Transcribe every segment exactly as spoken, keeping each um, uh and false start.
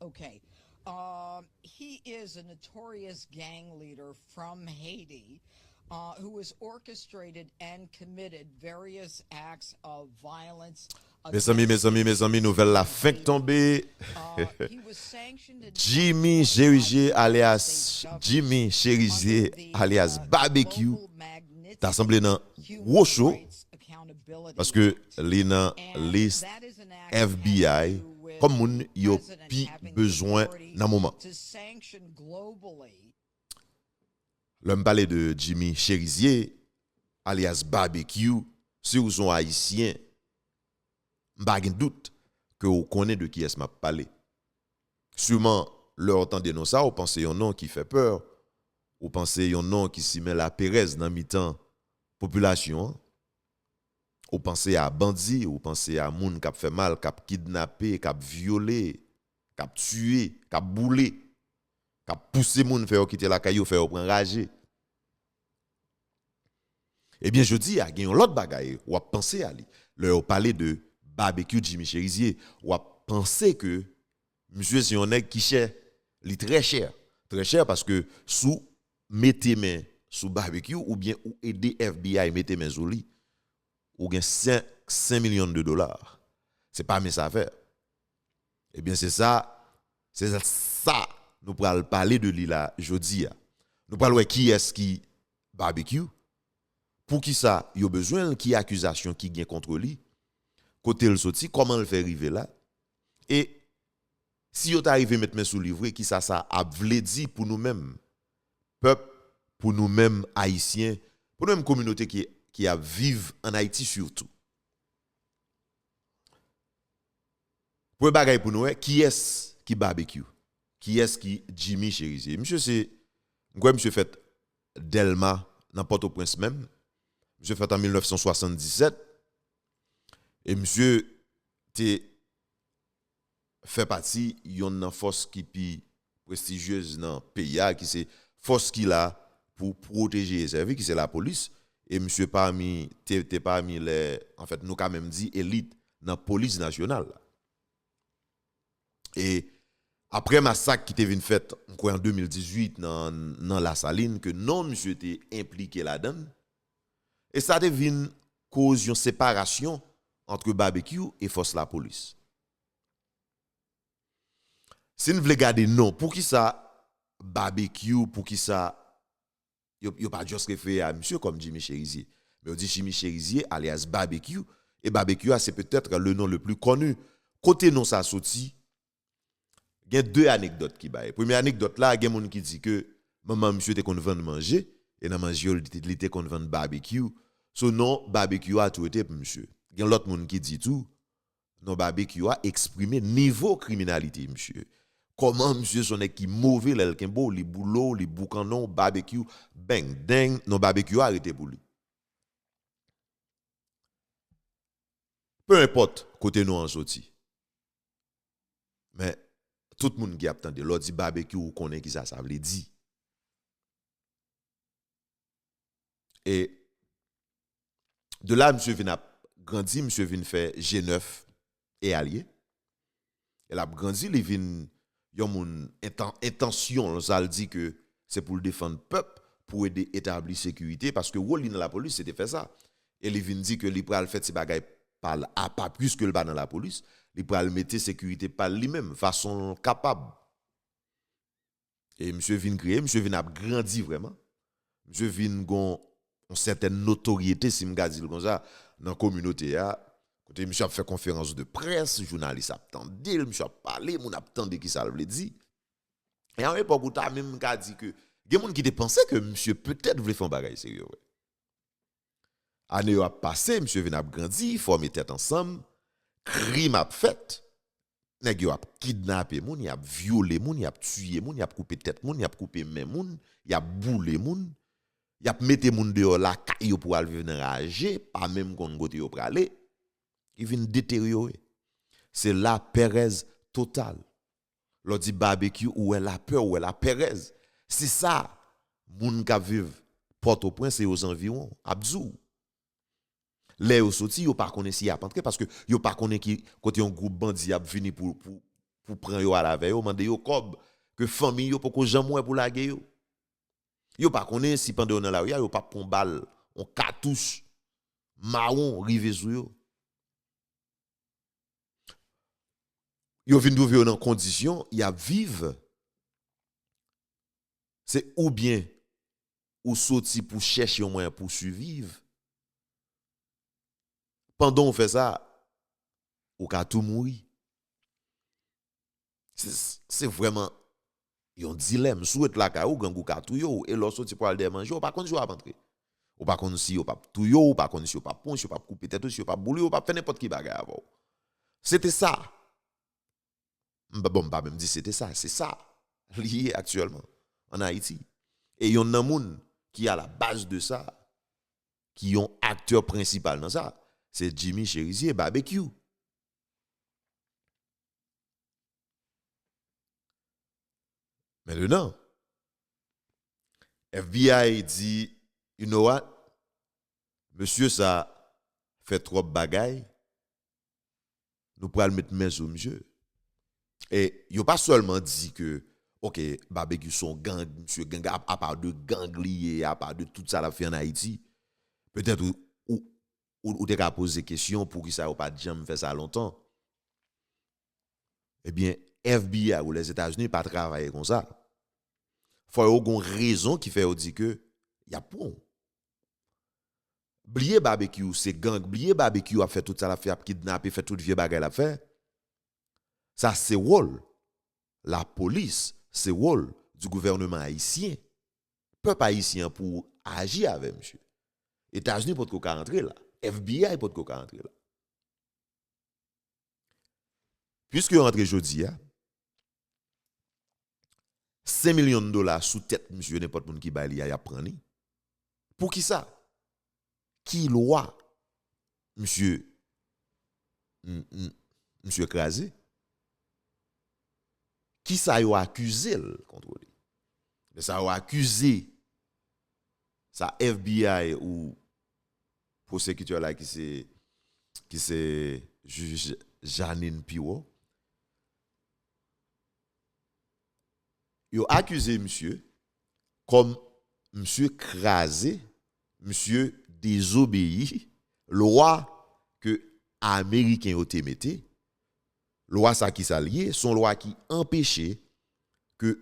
Okay. Um, he is a notorious gang leader from Haiti uh, who has orchestrated and committed various acts of violence. Mezanmi, mezanmi, mezanmi, nouvèl la fenk tonbe. Jimmy Chérizier alias Jimmy Chérizier alias Barbecue ta sanble nan gwo cho paske li nan lis F B I kòm moun yo pi bezwen nan moman. Lè m pale de Jimmy Chérizier, alias Barbecue, si w se yon Ayisyen, m pa gen dout ke w konnen de kiyès m ap pale. Siman, lè w tande non sa, w panse yon non ki fè pè, w panse yon non ki simen laperèz nan mitan popilasyon an. Ou panse a bandi, ou panse a moun k ap fè mal, k ap kidnape, k ap vyole, k ap tiye, k ap boule, k ap pouse moun fè yo kite lakay yo, fè yo pran raje. Ebyen, jodi a, gen yon lòt bagay, w ap panse a li. Lè yo pale de Barbecue Jimmy Chérizier, w ap panse ke misye se yon nèg ki chè. Li trè chè. Trè chè paske si w mete men sou Barbecue oubyen ou ede F B I mete men sou li, ou gen senk, senk milyon de dola. Se pa mens afè. Ebyen, se sa, se sa nou pral pale de li la jodi a. Nou pral wè kiyès ki Barbecue, poukisa yo bezwen l, ki akizasyon ki gen kont li, kote l soti, kòman l fè rive la, e si yo ta rive met men sou li vre, kisa sa ap vle di pou nou menm pèp, pou nou menm Ayisyen, pou nou menm kominote ki, ki ap viv ann Ayiti sitou. Premye bagay pou nou wè, kiyès ki Barbecue? Kiyès ki Jimmy Chérizier? Misye se, m kwè misye fèt Dèlma, nan Pòtoprens menm. Misye fèt an mil nèf san swasanndisèt. E misye te fè pati yonn nan fòs ki pi prestijyez nan peyi a, ki se fòs ki la pou pwoteje e sèvi, ki se lapolis. E misye pami, te, te pami lè, anfèt, nou ka menm di elit nan polis nasyonal la. E apre masak ki te vin fèt, m kwè an de mil dizuit nan, nan Lasalin, ke non misye te enplike ladan l, e sa te vin koz yon separasyon ant Barbecue e fòs lapolis. Si n vle gade non, poukisa Barbecue, poukisa yo, yo pa just refere a misye kòm Jimmy Chérizier, men yo di Jimmy Chérizier alias Barbecue, e Barbecue a se petèt le nom le plus connu. Kote non sa soti? Gen de anekdòt ki bay. Premye anekdòt la, gen moun ki di ke manman misye te konn vann manje, e nan manje yo, li te, li te konn vann Barbecue. So non Barbecue a tou rete pou misye. Gen lòt moun ki di tou, non Barbecue a eksprime nivo kriminalite misye. Kòman misye se yon nèg ki move lè l kenbe w, li boule w, li boukannen w, Barbecue, bang, deng, non Barbecue a rete pou li. Pe enpòt kote non an soti. Men, tout moun ki ap tande, lè w di Barbecue, ou konnen kisa sa vle di. E de la, misye vin ap grandi, misye vin fè G nèf e alye. E l ap grandi, li vin yon moun entan-, entansyon l, sa l di ke se pou l defann pèp, pou ede etabli sekirite, paske wòl li nan lapolis, se te fè sa. E li vin di ke li pral fè ti bagay pa l apa, piske l pa nan lapolis, li pral mete sekirite pa l li menm, fason l kapab. E misye vin kreye, misye vin ap grandi vrèman. Misye vin gon yon sètèn notoryete, si m ka di l konsa, nan kominote a. Kote misye ap fè konferans de près, jounalis ap tande l, misye ap pale, moun ap tande kisa l vle di. E a yon epòk ou ta menm ka di ke gen moun ki te panse ke misye petèt vle fè yon bagay serye vre. Ane yo ap pase, misye vin ap grandi, fòme tèt ansanm, krim ap fèt. Nèg yo ap kidnape moun, y ap vyole moun, y ap tiye moun, y ap koupe tèt moun, y ap koupe men moun, y ap boule moun, y ap mete moun deyò lakay yo pou al viv nan raje, pa menm konn kote yo prale. Li vin deteryore. Se laperèz total. Lè w di Barbecue, ou wè lapè, ou wè laperèz. Se sa, moun k ap viv Pòtoprens e ozanviwon ap di w. Lè yo soti, yo pa konnen si y ap antre, paske yo pa konnen ki kote yon gwoup bandi ap vini pou, pou, pou pran yo al avè yo, mande yo kòb ke fanmi yo poko janm wè pou lage yo. Yo pa konnen si pandan yo nan lari a, yo p ap pran bal, yon katouch mawon rive sou yo. Yo vin twouve yo nan kondisyon y ap viv. Se oubyen ou soti pou chèche yon mwayen pou siviv. Pandan w fè sa, ou ka tou mouri. Se, se vrèman yon dilèm. Si w ret lakay ou, gang ou ka touye w, e lè w soti pou al dèyè manje, ou pa konn si w ap antre. Ou pa konn si yo p ap touye w, ou pa konn si yo p ap pran w, si yo p ap koupe tèt ou, si yo p ap boule w, yo p ap fè nenpòt ki bagay avè w. Se te sa. M pa, bon, m pa menm di se te sa, se sa li ye aktyèlman ann Ayiti. E yonn nan moun ki a la baz de sa, ki yon aktè prensipal nan sa, se Jimmy Chérizier, Babekyou. Mentenan, F B I di, you know what? Mesye sa fè twòp bagay, nou pral met men sou misye. E yo pa sèlman di ke, ok, Babekyou se yon gang, misye gang, a, apa de gang li ye, apa de tout sa l ap fè ann Ayiti, petèt ou, ou, ou, ou te ka poze kesyon poukisa yo pa t janm fè sa lontan. Ebyen, F B I ou Lèzetazini pa travay konsa. Fò yo gon rezon ki fè yo di ke y ap pran w. Bliye Babekyou se gang, bliye Babekyou ap fè tout sa l ap fè, ap kidnape, fè tout vye bagay l ap fè. Sa se wòl lapolis, se wòl di gouvènman ayisyen. Pèp ayisyen an pou aji avè misye. Etazini potko ka antre la, F B I potko ka antre la. Piske yo antre jodi a, senk milyon dola sou tèt misye, nenpòt moun ki bay li a, y ap pran li. Poukisa? Ki lwa misye, m, m, misye kraze? Kisa yo akize l kont li? Men sa yo akize, sa F B I ou pwosekitè la ki se, ki se jij Jeanine Pirot, yo akize misye kòm misye kraze, misye dezobeyi lwa ke Ameriken yo te mete. Lwa sa ki sa l ye? Se yon lwa ki anpeche ke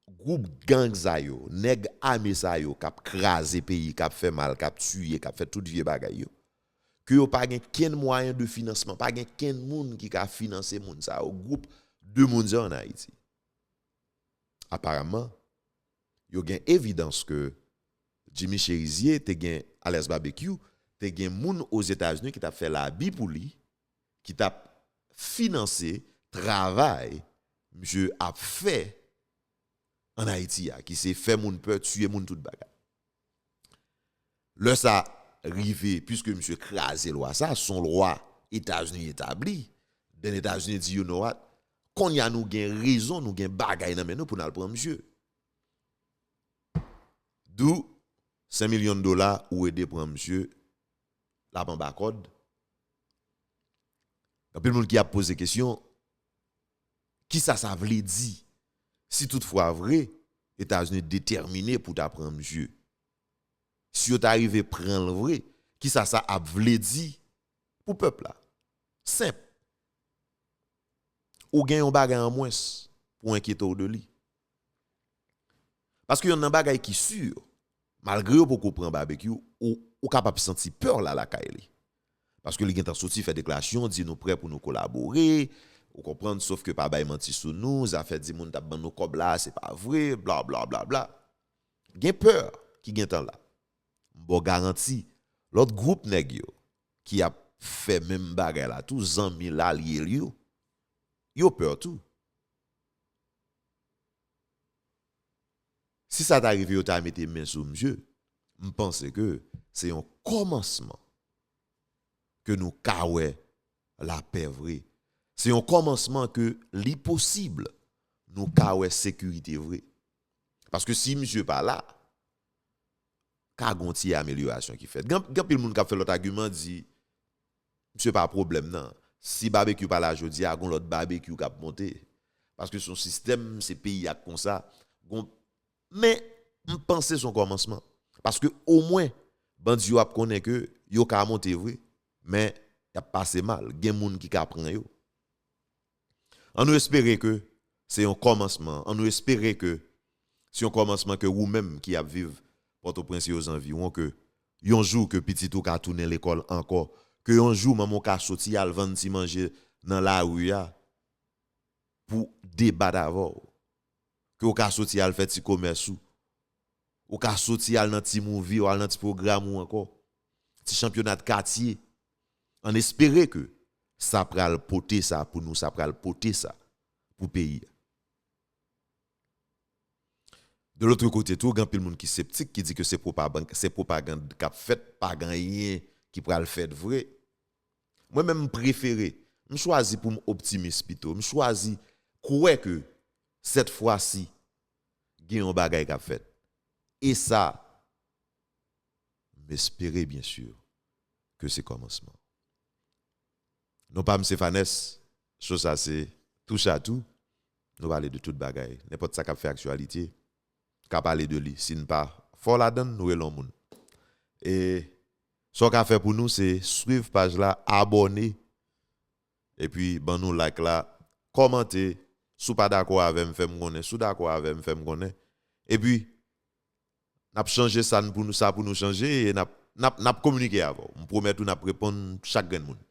gwoup gang sa yo, nèg ame sa yo k ap kraze peyi, k ap fè mal, k ap tiye, k ap fè tout vye bagay yo, ke yo pa gen kenn mwayen de finansman, pa gen kenn moun ki ka finanse moun sa yo, gwoup de moun sa yo ann Ayiti. Aparamman, yo gen evidans ke Jimmy Chérizier te gen, alyas Babekyou, te gen moun Ozetazini ki t ap fè labi pou li, ki t ap finanse travay misye ap fè ann Ayiti a, ki se fè moun pè, tiye moun, tout bagay. Lè sa rive, piske misye kraze lwa sa, se yon lwa Etazini etabli, then Etazini di, you know what? Kounye a nou gen rezon, nou gen bagay nan men nou pou n al pran misye. D'où senk milyon dola ou ede pran misye, l ap anba kòd. Anpil moun ki ap poze kesyon, kisa sa vle di? Si toutfwa vre, Etazini detèmine pou ta pran misye, si yo ta rive pran l vre, kisa sa ap vle di pou pèp la? Senp. Ou gen yon bagay an mwens pou w enkyete w de li. Paske yonn nan bagay ki si, malgre yo poko pran Babekyou, ou, ou kapab santi pè la lakay li. Paske li gentan soti fè deklarasyon, di nou prè pou nou kolabore, ou konprann, sof ke pa bay manti sou nou, zafè di moun t ap ban nou kòb la, se pa vre, bla, bla, bla, bla. Gen pè ki gentan la. M ba w garanti, lòt gwoup nèg yo ki ap fè menm bagay la tou, zanmi l, alye l yo, yo pè tou. Si sa ta rive yo ta mete men sou misye, m panse ke se yon kòmansman ke nou ka wè lapè vre. Se yon kòmansman ke li posib nou ka wè sekirite vre. Paske si misye pa la, ka gon ti amelyorasyon ki fèt. Gen, gen anpil moun k ap fè lòt agiman, di, misye pa pwoblèm nan. Si Babekyou pa la jodi a, gon lòt Babekyou k ap monte. Paske se yon sistèm, se peyi a k konsa. Gon, men, m panse se yon kòmansman. Paske omwen, bandi yo ap konnen ke yo ka monte vre, men y ap pase mal. Gen moun ki ka pran yo. An nou espere ke se yon kòmansman. An nou espere ke se yon kòmansman ke ou menm ki ap viv Pòtoprens e ozanviwon, ke yon jou ke pitit ou ka tounen lekòl ankò, ke yon jou manman w ka soti al vann ti manje nan lari a pou debat avè w. Ke w ka soti al fè ti komès ou. Ou ka soti al nan ti movie, ou al nan ti pwogram ou ankò. Ti chanpyona de katye. Ann espere ke sa pral pote sa pou nou, sa pral pote sa pou peyi a. De l'autre côté tou, gen anpil moun ki septik, ki di ke se pwopagann, se pwopagann k ap fèt, pa gen anyen ki pral fèt vre. Mwen menm, m prefere, m chwazi pou m optimis pito. M chwazi kwè ke sèt fwa si, gen yon bagay k ap fèt. E sa, m espere, byen si, ke se kòmansman. Non pa m se Fanès, cho sa se touch a tou. Nou pale de tout bagay. Nenpòt sa k ap fè aktyalite, ka pale de li. Si n pa fò ladan l, nou rele yon moun. E sa w ka fè pou nou, se swiv paj la, abòne, epi ban nou like la, kòmante. Si w pa dakò avè m, fè m konnen. Si w dakò avè m, fè m konnen. Epi, n ap chanje sa n pou nou, sa pou nou chanje, e n ap, n ap, n ap kominike avè w. M pwomèt ou n ap reponn chak grenn moun.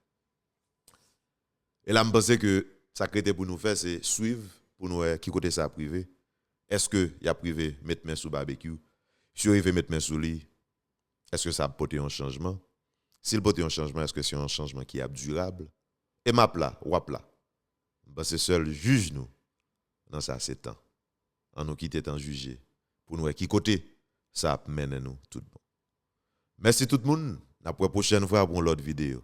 E la, m panse ke sa k rete pou nou fè, se swiv pou nou wè ki kote sa ap rive. Èske y ap rive met men sou Babekyou? Si yo rive met men sou li, èske sa ap pote yon chanjman? Si l pote yon chanjman, èske se yon chanjman ki ap dirab? E m ap la, w ap la. M panse sèl jij nou nan sa se tan. An nou kite tan jije pou n wè ki kote sa ap mennen nou tout bon. Mèsi tout moun, n ap wè pwochèn fwa pou yon lòt videyo.